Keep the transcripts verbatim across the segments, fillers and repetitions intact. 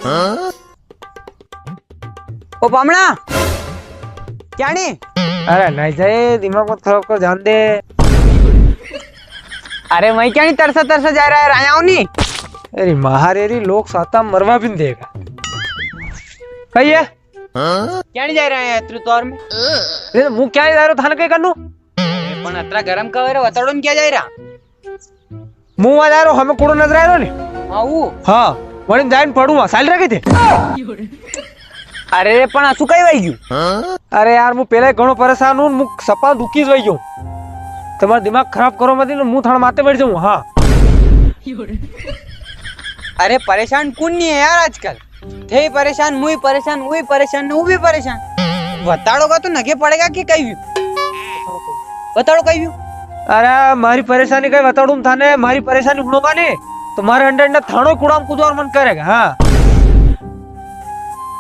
ओ पामणा, क्या नी? अरे नी जाए, दिमाग मत खराब कर, जान दे। अरे मैं क्या नी तरसा तरसा जा रहा है, आया हूँ नी। अरे महारेरी लोग साता मरवा भी नी देगा। कही है? क्या नी जा रहा है तू तोर में? अरे मूं क्या जा रहा, थाने कई करनू? अरे पण अतरा गरम का हो रहा, बताड़ो न क्या जा रहा? मूं वहां जा रहा हूँ, हमें कूड़ो नजर आ रहा नी। हाँ, वो। हाँ, वणी जाइन पड़ूंगा, साल रखे थे। अरे, पण असु कई वई गयो? अरे यार, मूं पेला ही घणो परेशान हूँ, मूं सपा दुखी वई गयो। तमारो दिमाग खराब करो मती, मूं थाने माते बैठ जाऊँ, हाँ। अरे, परेशान कुण नी है यार आजकल? थे ही परेशान, मूं ही परेशान, वो ही परेशान, वो भी परेशान। बताड़ोगा तो नगे पड़ेगा कि कई भी। बताड़ो कई भी। अरे, मारी परेशानी कई बताड़ूं थाने, मारी परेशानी हुणोगा नी, तो मारे अंडे अंडे थाणो कूड़ा में कूदवा रो मन करेगा, हाँ।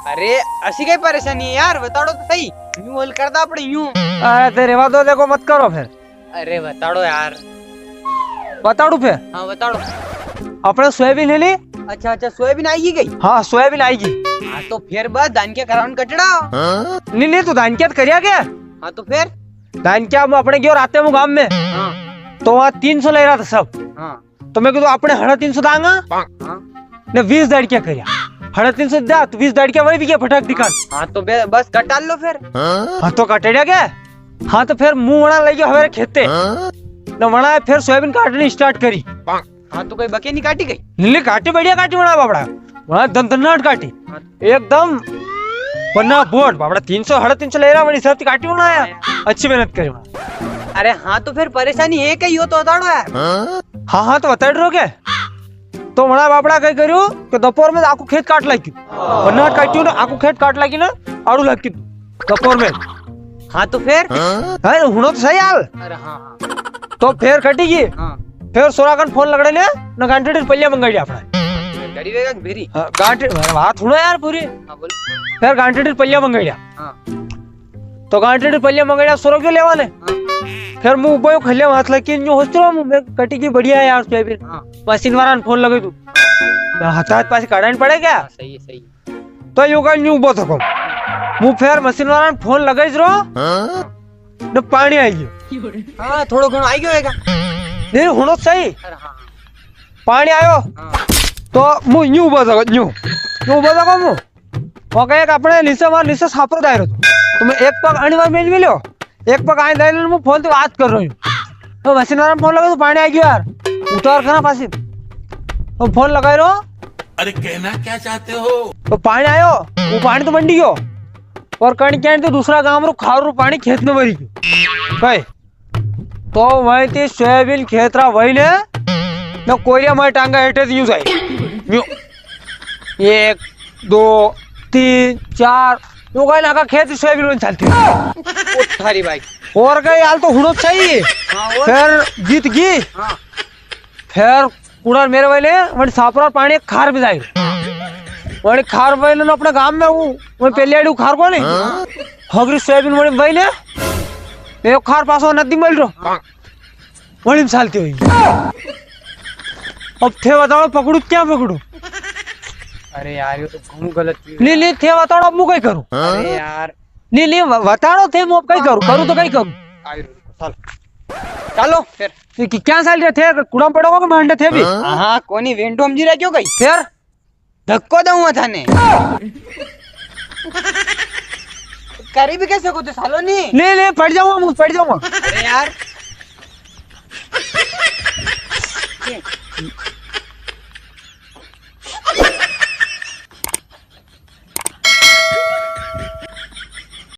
अरे, असी कई परेशानी है यार, बताड़ो तो सही। यूं हल कर दा अपने यूं। अरे, ते रेवा दो, देखो मत करो फिर। अरे बताड़ो यार। बताड़ू फिर? हाँ बताड़ो। अपने सोयाबीन है नी? अच्छा अच्छा, सोयाबीन आएगी कई? हाँ, सोयाबीन आएगी। हाँ तो फिर बस दानक्या करावन कटड़ा। नी नी, तो दानक्या तो करिया के? हाँ तो फिर? दानक्या में अपने गयो राते में गांव में। हाँ। तो वहाँ तीन सौ ले रहा था सब। हाँ। तो मैं कीधु अपने हाड़ा तीन सौ दांगा। हाँ। ने वीस दाड़क्या करिया। हाड़ा तीन सौ दा तो वीस दाड़क्या वई भी गया फटाक दिकान। हाँ तो बे-, बस कटाल लो फिर। हाँ तो कटेड़िया के? हाँ तो फिर मूं वणा लई गयो हवेरे खेते। ने वणा फिर सोयाबीन काटनी start करी। हाँ तो कई बके नी काटी कई? नी काटी, बढ़िया काटी वणा बापड़ा। वणा दन दन्नाट काटी। हाँ। एकदम बन्ना बोट बापड़ा, तीन सौ, हाड़ा तीन सौ ले रहा, वणी हिसाब ती काटी वणा आया। अच्छी मेहनत करी वणा। अरे हाँ तो फिर परेशानी है कई, यो तो बताड़ो यार। हाँ हाँ तो बताड़ रहो के। तो वणा बापड़ा कई कर्यो कि दोपहर में आखो खेत काट लागी। बन्नाट काट्यो ना, आखो खेत काट लागी ना, आड़ू लागी दोपहर में। हाँ तो फिर? हाँ, हुणो तो सही हाल। अरे हाँ, हाँ। तो फिर कटी गई। हाँ। फिर सोरा कन फोन लगड़े ने, ना गांठड़ी पल्लिया मंगाई अपना। गाड़ी वेगा कि भेरी? हाँ, गांठड़ी, अरे बात हुणो यार पूरी। हाँ, बोल। फिर गांठड़ी पल्लिया मंगाई। हाँ। तो गांठड़ी पल्लिया मंगाई, सोरो गयो लेवा ने। हाँ। फिर मूं उबो खल्ले हाथ लगी, न्यू होच रो, मैं कटी गई बढ़िया है यार सोयाबीन। हाँ। मशीन वाला ने फोन लगे तू। मैं हाथ हाथ पासे काढ़ा नी पड़े क्या? हाँ, सही है, सही है। तो यूं का न्यू उबो थको। मूं फेर मशीन वाला ने फोन लगाई रो। हाँ। ने पाणी आई गयो। हाँ, थोड़ो घणो आई गयो होगा। नी, हुणो सही। अरे हाँ, हाँ। पाणी आयो। हाँ। तो मूं यूं उबो थको, यूं। यूं उबो थको मूं। वो कहे कि अपने नीचे, मार नीचे सापरो दायरो तो। तो मैं एक पग अणी वार मेल मिलो। एक पग आए दायरो, मूं फोन ते बात कर रही हूँ। तो मशीन वाला ने फोन लगाई तो पाणी आई गयो यार। उतार करा पासी। तो फोन लगाई रो। अरे कहना क्या चाहते हो? तो पाणी आयो, वो पाणी तो मंडी गयो। और कण क्या तो दूसरा गांव रो खार रो पाणी खेत में भरी गयो। कहे, तो वहीं ते सोयाबीन खेतरा वही ने, न कोरिया मारे टांगा हेठे यूं जाए। यूं। एक, दो, तीन, चार, वो कहे ना का खेत सोयाबीन में चालती। ओ थारी भाई। और कहे, हाल तो हुणो सही। हाँ, और? फिर जीत गई। हाँ। फेर कुड़ार मेरे वाले, वणी सापरा पाणी खार में जाए। वणी खार वाले ने अपने गांव में वो, वणी पहले आड़ी खार कोनी? हाँ। हगरी सोयाबीन वणी वाले, एक खार पासो नदी मिल रो। हाँ। वणी में चालती हुई। अब थे बताओ, पकड़ू क्या पकड़ू? अरे यार, ये तो घणो गलत चीज है। नी, नी, थे बताओ, अब मूं कई करूं? अरे यार। नी, नी, व-, बताओ थे, मूं अब कई करूं? करूं तो कई करूं? चलो, फिर। ये कि-, क्या साल रे थे? कुड़ा में पड़ोगा कि मांडे थे भी? हाँ, कोनी, वेंडो हमजी रहा क्यों कई? फिर? धक्को दूंगा थाने। करी भी कैसे को तो सालो नी। ले, ले, पड़ जाऊंगा, मूं पड़ जाऊंगा। अरे यार।